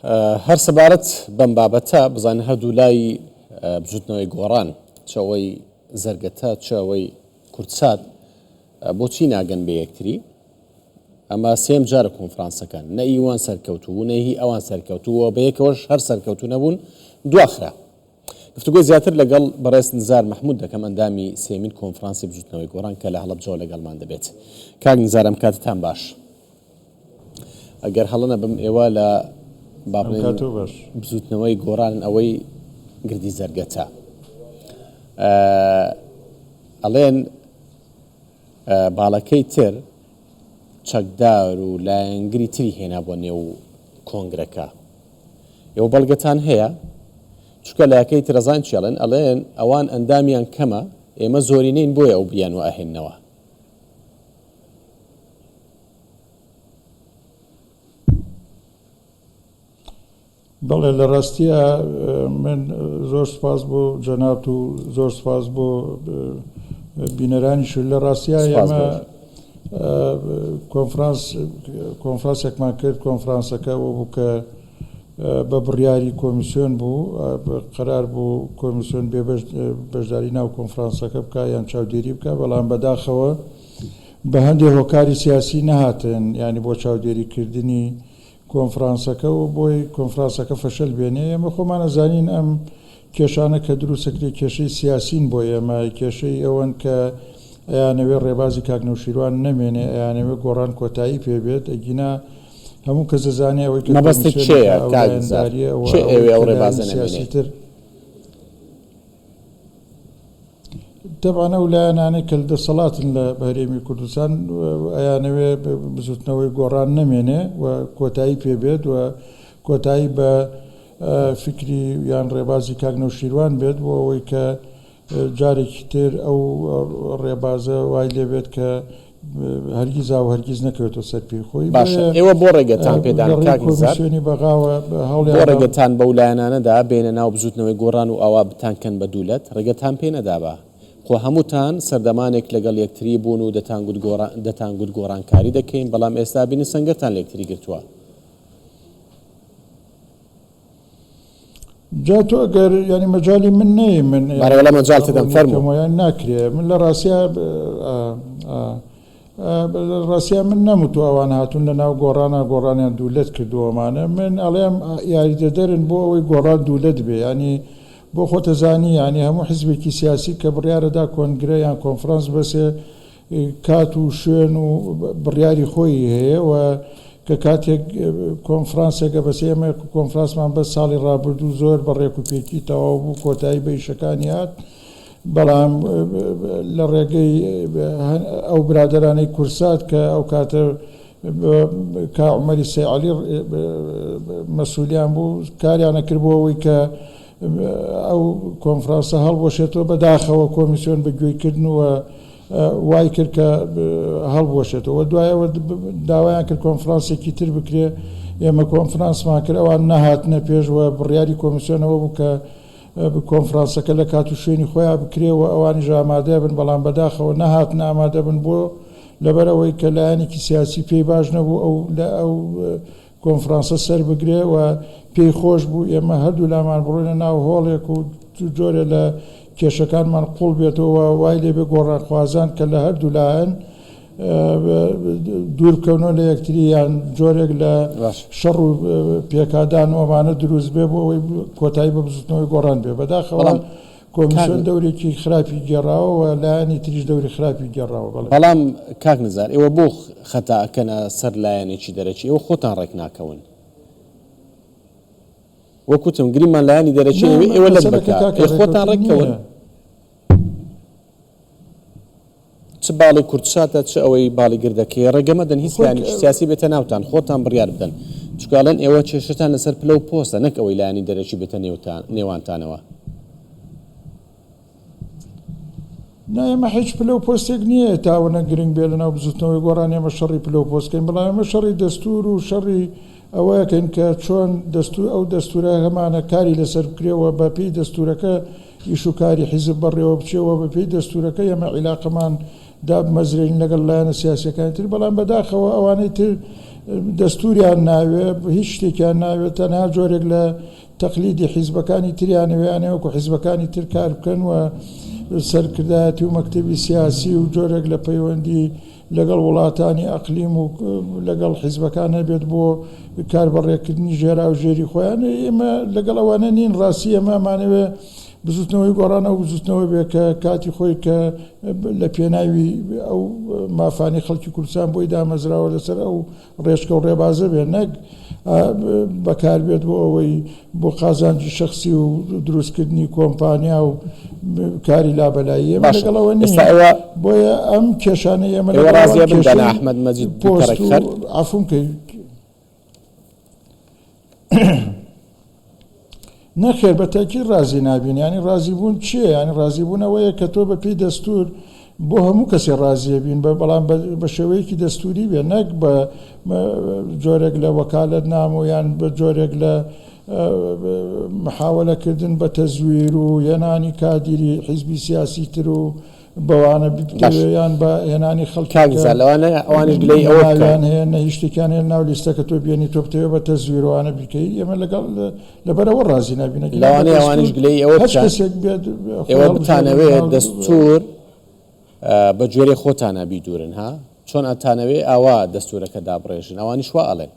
هەر سەبارەت بەم بابەتە بزانین هەردوو لای بزوتنەوەی گۆڕان چ ئەوەی زەرگەتە چ ئەوەی کوردسات بۆچی ناگەن بە یەکتری؟ ئەمە سێم جارە کۆنفرانسەکان نە ئیوان سەرکەوتوو و نە هی ئەوان سەرکەوتوو و بەیەکەوەش هەر سەرکەوتوو نەبوون دواخرا. گفتوگۆی زیاتر لەگەڵ بەڕێز نزار مەحمود دەکەم ئەندامی سێمین کۆنفرانسی بزوتنەوەی گۆڕان کە لە هەڵەبجەوە لەگەڵمان دەبێت. کاک نزار ئەم کاتتان باش. ئەگەر هەڵە نەبم ئێوە لە با بڵێین بزوتنەوەی گۆڕانن ئەوەی گردی زەرگەتە ئەڵێن باڵەکەی تر چەکدار و لایەنگری تری هێنا بۆ نێو کۆنگرەکە ئێوە بەڵگەتان هەیە؟ چونکە لایەکەی تر ئەزان چی ئەڵێن ئەڵێن ئەوان ئەندامیان کەمە ئێمە زۆرینەین بۆیە ئەو بیانوە ئەهێننەوە. بەڵێ لە ڕاستیا من زۆر سپاس بۆ جەنابت و زۆر سپاس بۆ بینەرانیش لە ڕاستیا ئێمە کۆنفرانس کۆنفرانسێکمان کرد کۆنفرانسەکە ئەوە بوو کە بە بڕیاری کۆمیسیۆن بوو قەرار بوو کۆمیسیۆن بێ بەشداری ناو کۆنفرانسەکە بکە یان چاودێری بکە بەڵام بەداخەوە بە هەندێ هۆکاری سیاسی نەهاتن یانی بۆ چاودێری کردنی کۆنفرانسەکە و بۆی کۆنفرانسەکە فەشەل بێنێ ئێمە خۆمان ئەزانین ئەم کێشانە کە دروستەکرێ کێشەی سیاسین بۆ ئێمە کێشەی ئەوەن کە ئەیانەوێ ڕێبازی کاک نەوشیروان نەمێنێ ئەیانەوێ گۆڕان کۆتایی پێ بێت ئەگینا هەموو کەس دەزانێ ئەوەی کە مەبەستت کۆمیسیۆنەکە چێیە ئەو کاک نزار لایەنداریە و چێ ئەوەی ئەوێ کە ئەو لایەنی ڕێبازە نەمێنێ؟ سیاسی تر تەبعەن ئەو لایەنانەی کە لە دەسەڵاتن لە هەرێمی کوردستان ئەیانەوێ بزوتنەوەی گۆڕان نەمێنێ و کۆتایی پێ بێت و کۆتایی بە فیکری یان ڕێبازی کاک نەوشیروان بێت بۆ ئەوەی کە جارێکی تر ئەو ڕێبازە وای لێ بێت کە هەرگیز و هەرگیز نەکەوێتەوە سەر پێی خۆی. باشە ئێوە بۆ ڕێگەتان پێدان لە ڕێی کاک نزار؟ کۆمیسیۆنی بەغاوە بۆ هەوڵیان دا. ڕێگەتان بەو لایەنانە دا بێنە ناو بزوتنەوەی گۆڕان و ئاوا بتانکەن بە دوو لەت؟ ڕێگەتان پێ نەدابا؟ خۆ هەمووتان سەردەمانێک لەگەڵ یەکتری بوون و دەتانگوت گۆڕان دەتانگوت گۆڕانکاری دەکەین بەڵام ئێستا بینن سەنگەرتان لە یەکتری گرتووە. جا تۆ ئەگەر یانی مەجالی من نەی من بەڕێ وەڵا مەجال تدەم فەرموو. ڕوونی یان ناکرێ من لە ڕاستیا لە ڕاستیا من نەموتووە ئەوان هاتوون لە ناو گۆڕانا گۆڕانیان دوولەت کردووەمانە من ئەڵێم یاریدەدەرن بۆ ئەوەی گۆڕان دوولەت بێ ینی بۆ خۆتەزانی ینی هەموو حزبێکی سیاسی کە بڕیارەدا کۆنگرە یان کۆنفرانس بەسێ کات و شوێن و بڕیاری خۆی هەیە و کە کاتێک کۆنفرانسێک ئەبەسێ ئێمە کۆنفرانسمان بەس ساڵی ڕابردوو زۆر بە ڕێک و پێکی تەواو بوو کۆتایی بە ئیشەکانی هات بەڵام لە ڕێگەی ئەو برادەرانەی کورسات کە ئەو کاتە کا عومەری سەی عەلی مەسوولیان بوو کاریانە کرد بۆ ئەوەی کە ئەو کۆنفرانسە هەڵبوەشێتەوە، بەداخەوە کۆمیسیۆن بە گوێی کردن و وای کرد کە هەڵبوەشێتەوە. دوای ئەوە داوایان کرد کۆنفرانسێکی تر بکرێ، ئێمە کۆنفرانسمان کرد، ئەوان نەهاتنە پێش و بڕیاری کۆمیسیۆن ئەوە بوو کە کۆنفرانسەکە لە کات و شوێنی خۆیان بکرێ و ئەوانیش ئامادە بن، بەڵام بەداخەوە نەهاتن ئامادە بن بۆ لەبەر ئەوەی کە لایەنێکی سیاسی پێی باش نەبوو ئەو لە ئەو کۆنفرانسە سەر بگرێ و پێی خۆش بوو ئێمە هەردوو لامان بڕۆینە ناو هۆڵێک و جۆرێ لە کێشەکانمان قوڵ بێتەوە و وای لێ بێ گۆڕانخوازان کە لە هەردوو لایەن دوور بکەونەوە لە یەکتری یان جۆرێک لە شەڕ و پێکادان و ئەمانە دروست بێ بۆ ئەوەی کۆتایی بە بزوتنەوەی گۆڕان بێ. بەداخەوە کۆمیسیۆن دەورێکی خراپی گێڕاوە و لایەنی تریش دەوری خراپی گێڕاوە. بەڵێ. بەڵام کاک نزار ئێوە بۆ خەتا ئەکەنە سەر لایەنێکی دەرەکی ئێوە خۆتان ڕێک ناکەون وەک وتم گریمان لایەنی دەرەکی نا ئێوە ئێوە لەت مەسەلەکە بکا کاکە ئێ خۆتان ڕێکەوتن ڕێک کەون. نییە. چ باڵی کوردساتە چ ئەوەی باڵی گردەکەیە ڕێگە مەدەن هیچ خۆی لایەنێکی سیاسی بێتە ناوتان خۆتان بڕیار بدەن چونکە ئەڵێن ئێوە کێشەتان لەسەر پلە و پۆستە نەک ئەوەی لایەنی دەرەکی بێتە نێوتان نێوانتانەوە. نا ئێمە هیچ پلە و پۆستێک نییە تا ئەوەنە گرنگ بێ لەناو بزوتنەوەی گۆڕان ئێمە شەڕی پلە و پۆست کەین بەڵام ئێمە شەڕی دەستور و شەڕی ئەوەکەین کە چۆن دەستور ئەو دەستورە هەمانە کاری لەسەر بکرێ و بە پێی دەستورەکە ئیش و کاری حیزب بەڕێوە بچێ و بە پێی دەستورەکە ئێمە عیلاقەمان دابمەزرێنین لەگەڵ لایەنە سیاسیەکانی تر بەڵام بەداخەوە ئەوانەی تر دەستوریان ناوێ، هیچ شتێکیان ناوێ، تەنها جۆرێک لە تەقلیدی حیزبەکانی تریان ئەوێ، یانێ وەکو حیزبەکانی تر کار بکەن و سەرکردایەتی و مەکتەبی سیاسی و جۆرێک لە پەیوەندی لەگەڵ وڵاتانی ئەقلیم و لەگەڵ حیزبەکان هەبێت بۆ کاربەڕێکردنی ژێراوژێری خۆیان. ئێمە لەگەڵ ئەوانە نین. ڕاستی ئێمە ئەمانەوێ بزوتنەوەی گۆڕان ئەو بزوتنەوە بێ کە کاتی خۆی کە لە پێناوی ئەو مافانەی خەڵکی کوردستان بۆی دامەزراوە لەسەر ئەو ڕێچکە و ڕێبازە بێ نەک بەکاربێت بۆ ئەوەی بۆ قازانجی شەخسی و دروستکردنی کۆمپانیا و کاری لابەلایی. ئێمە باشە لەگەڵ ئەوە ئێستا نین. ئێوە بۆیە ئەم کێشانەی ئێمە ئێوە لەگەڵ ئەوان ڕازیە بن دانا کێشەی ئەحمەد مەجید بیتە پۆست و ڕێکخەر؟ عەفوم کەی. نەخێر بە تەئکید ڕازی نابین، یانی ڕازی بوون چییە؟ یانی ڕازی بوون ئەوەیە کە تۆ بە پێی دەستوور بۆ هەموو کەسێ ڕازیە بین بە بەڵام بە شێوەیەکی دەستووری بێ نەک بە جۆرێک لە وەکالەت نامە یان بە جۆرێک لە محاولە کردن بە تەزویر و هێنانی کادیری حیزبی سیاسی تر و بەوانە باش بتەوێ یان بە هێنانی خەڵکی کاک کە نزار لەوانەیە ئەوانیش گلەیی نە ئەوە بکەن. ناویان هەیە نە هیچ شتێکیان هەیە لەناو لیستەکە تۆ بێنی تۆ بتەوێ بە تەزویرەوانە بیکەی ئێمە لەگەڵ لەبەرئەوە ڕازی نابین ئەگینا بە لەوانەیە ئەوانیش دەستور گلەیی ئەوە هەچ بکەن کەسێک بێت خۆی ئێوە هەڵبژێرێت بتانەوێ لەناو دەستور بە گوێرەی خۆتانە بیدورن ها چۆن ئەتانەوێ ئاوا دەستورەکە دابڕێژن ئەوانیش وا ئەڵێن.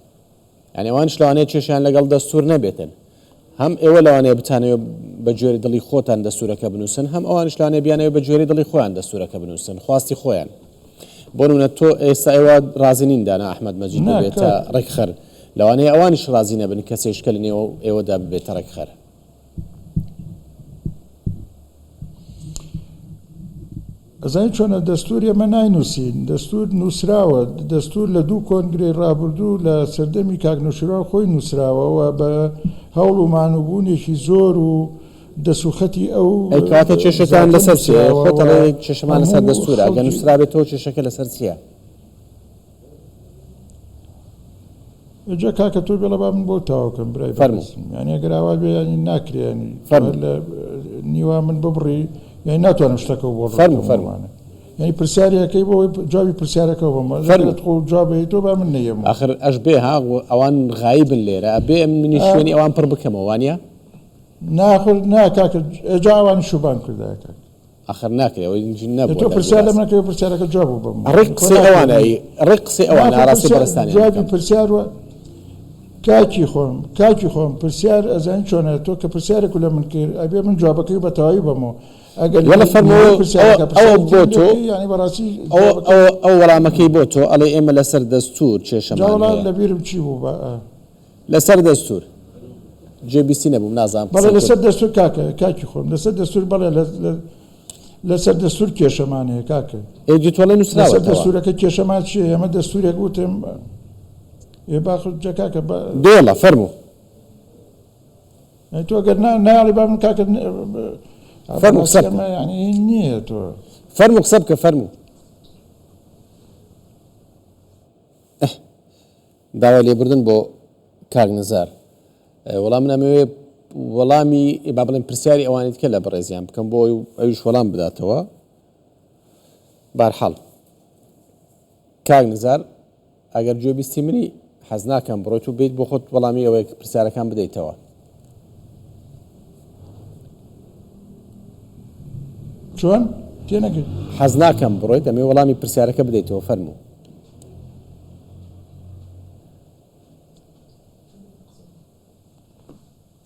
یانی ئەوانیش لەوانەیە کێشەیان لەگەڵ دەستوور نەبێتن. هەم ئێوە لەوانەیە بتانەوێ بە گوێرەی دڵی خۆتان دەستوورەکە بنووسن، هەم ئەوانیش لەوانەیە بیانەوێ بە گوێرەی دڵی خۆیان دەستوورەکە بنووسن، خواستی خۆیان. بۆ نموونە تۆ ئێستا ئێوە ڕازی نین دانا ئەحمەد مەجید نا ببێتە کاک. ڕێکخەر، لەوانەیە ئەوانیش ڕازی نەبن کەسێکیش کە لە نێو ئێوەدا ببێتە ڕێکخەر. ئەزانی چۆنە دەستور ئێمە ناینوسین دەستور نوسراوە دەستور لە دوو کۆنگرەی ڕابردوو لە سەردەمی کاک نەوشیروان خۆی نوسراوە و بە هەوڵ و مانوبوونێکی زۆر و دەس و خەتی ئەو ئەی کەواتە کێشەتان زاتە لەسەر چیە؟ نوسراوە خۆت و ئەڵێی کێشەمان لەسەر هەموو دەستورە ئەگەر خەڵکی نوسرابێتەوە کێشەکە لەسەر چیە؟ جا کاکە تۆ بێڵە با من بۆ تەواو کەم برای فەرموو. بەڕێزم یانی ئەگەر ئاوا بێ یانی ناکرێ یانی تۆ هەر فەرموو. لە نیوا من ببڕی یانی ناتوانم شتەکەو بۆ ڕوون فەرموو کەمەوە فەرموو. ئەمانە یانی پرسیاری ئەکەی بۆ ئەوەی جوابی پرسیارەکەو بەمەوە ئەگەر فەرموو. خۆ جواب ئەی تۆ با من نەیەمەوە. ئاخر ئەشبێ ها ئەوان غایبن لێرە ئەبێ منیش شوێنی ئەوان پڕ بکەمەوە وانیە؟ ناخر نا کاکە ئێجا ئەوانیش شوبان کردایە کاک. ئاخر ناکرێ ئەوەی ئێ نەبووە تۆ لە پرسیار لە دووراست. من ئەکەی پرسیارەکە جواب بۆ بەمەوە ڕێک خۆ قسەی ناکرێ ئەوانە من ئەی ڕێک قسەی ئەوانە ناخۆ ئاراستەی پرسیار بەڕێزتانیان جوابی بکەم. پرسیار وە کاکی خۆم کاکی خۆم پرسیار ئەزانی چۆنە تۆ کە پرسیارێک لە من کرد ئەبێ من جوابەکەی بە تەواوی بەمەوە ئەگەر وەڵا فەرموو نیوەی ئەوە پرسیارەکە ئەوە پرسیاری بۆ تری لێ تۆ بکەی یانی بەڕاستی ئەوە جوابەکەی ئەوە ئەو وەڵامەکەی بۆ تۆ ئەڵێ ئێمە لەسەر دەستوور جا کێشەمان وەڵا هەیە. لە بیرم چی بوو بە ئا. لەسەر دەستوور. جێ بیستی نەبووم نازانم بەڵێ قسەی لەسەر کرد. دەستوور کاکە کاکی خۆم لەسەر دەستوور بەڵێ لە لە لەسەر دەستوور کێشەمان هەیە کاکە. ئێ جی تۆڵێ لەسەر نووسراوەتەوە. دەستوورەکە کێشەمان چییە ئێمە دەستوورێک وتم ئێ باخ جا کاکە بە. دێڵە فەرموو. یانی تۆ گەر نا نایەڵی با من کاکە فەرموو قسە بەڕاستی بکە. ئەمە یانی هین نییە تۆ. فەرموو قسە بکە فەرموو. ئه داوای لێبوردن بۆ کاک نزار. وەڵا من ئەمەوێ وەڵامی با بڵێم پرسیاری ئەوانی دیکە لە بەڕێزیان بکەم بۆ ئەویش وەڵام بداتەوە. بارحاڵ کاک نزار ئەگەر گوێبیستی منی حەز ناکەم بڕۆیت و بیت بۆ خۆت وەڵامی ئەوەی پرسیارەکان بدەیتەوە. چۆن؟ تێنەگەی. حەز ناکەم بڕۆیت ئەمەوێ وەڵامی پرسیارەکە بدەیتەوە فەرموو.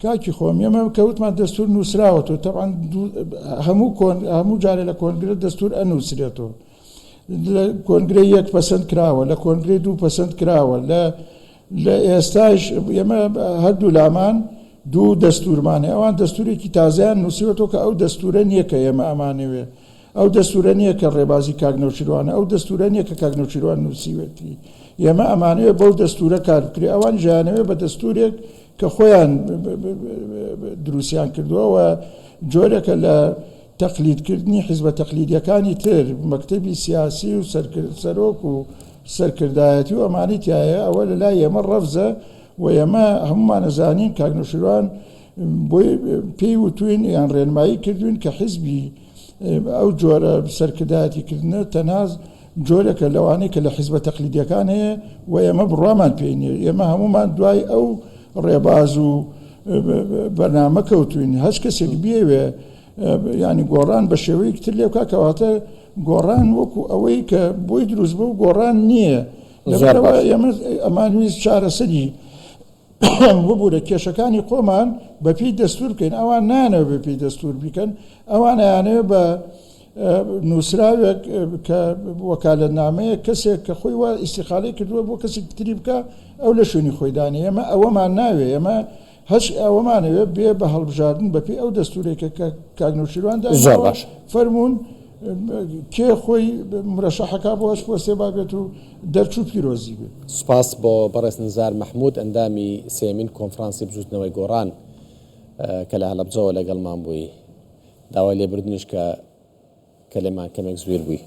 کاکی خۆم ئێمە کە وتمان دەستور نووسراوەتەوە تەبعەن هەموو کۆن هەموو جارێ لە کۆنگرە دەستور ئەنووسرێتەوە لە کۆنگرەی یەک پەسەند کراوە لە کۆنگرەی دوو پەسەند کراوە لە لە ئێستاش ئێمە هەردوو لامان دوو دەستورمان هەیە ئەوان دەستورێکی تازەیان نووسیوەتەوە کە ئەو دەستورە نییە کە ئێمە ئەمانەوێ ئەو دەستورە نییە کە ڕێبازی کاک نەوشیروانە، ئەو دەستورە نییە کە کاک نەوشیروان نووسیوێتی. ئێمە ئەمانەوێ بەو دەستورە کار بکرێ، ئەوانیش ئەیانەوێ بە دەستورێک کە خۆیان دروستیان کردووە و جۆرێکە لە تەقلیدکردنی حیزبە تەقلیدیەکانی تر، مەکتەبی سیاسی و سەرۆک و سەرکردایەتی و ئەمانەی تیایە، ئەوە لە لای ئێمە ڕەفزە و ئێمە هەموومان ئەزانین کاک نەوشیروان بۆی پێی وتوین یان ڕێنمایی کردوین کە حیزبی ئەو جۆرە سەرکردایەتی کردنە تەنها جۆرێکە لەوانەی کە لە حیزبە تەقلیدیەکان هەیە و ئێمە بڕوامان پێی نییە. ئێمە هەموومان دوای ئەو ڕێباز و بەرنامە کەوتوین. هەچ کەسێک بیەوێ یانی گۆڕان بە شێوەیەکی تر لێ بکا کەواتە گۆڕان وەکو ئەوەی کە بۆی دروست بوو گۆڕان نییە. لەبەرئەوە ئێمە ئەمانویست چارەسەری ببورە کێشەکانی خۆمان بە پێی دەستور بکەین ئەوان نانەوە بە پێی دەستور بیکەن ئەوان ئەیانەوێ بە نووسراوێک کە وەکالەتنامەیە کەسێک کە خۆی وا ئیسیقالەی کردووە بۆ کەسێک تری بکە ئەو لە شوێنی خۆی دانێ ئێمە ئەوەمان ناوێ ئێمە هەچ ئەوەمانەوێ بێ بە هەڵبژاردن بە پێی ئەو دەستورێک کە کاک نەوشیروان زۆر باش فەرموون کێ خۆی مرەشەحەکا بۆ هەچ پۆستێ با بێت و دەرچوو پیرۆزی بێ. سوپاس بۆ بەڕێز نزار مەحمود ئەندامی سێیەمین کۆنفرانسی بزوتنەوەی گۆڕان کە لە هەڵەبجەوە لەگەڵمان بووی. داوای لێبوردنیش کە کە لێمان کەمێک زویر بووی.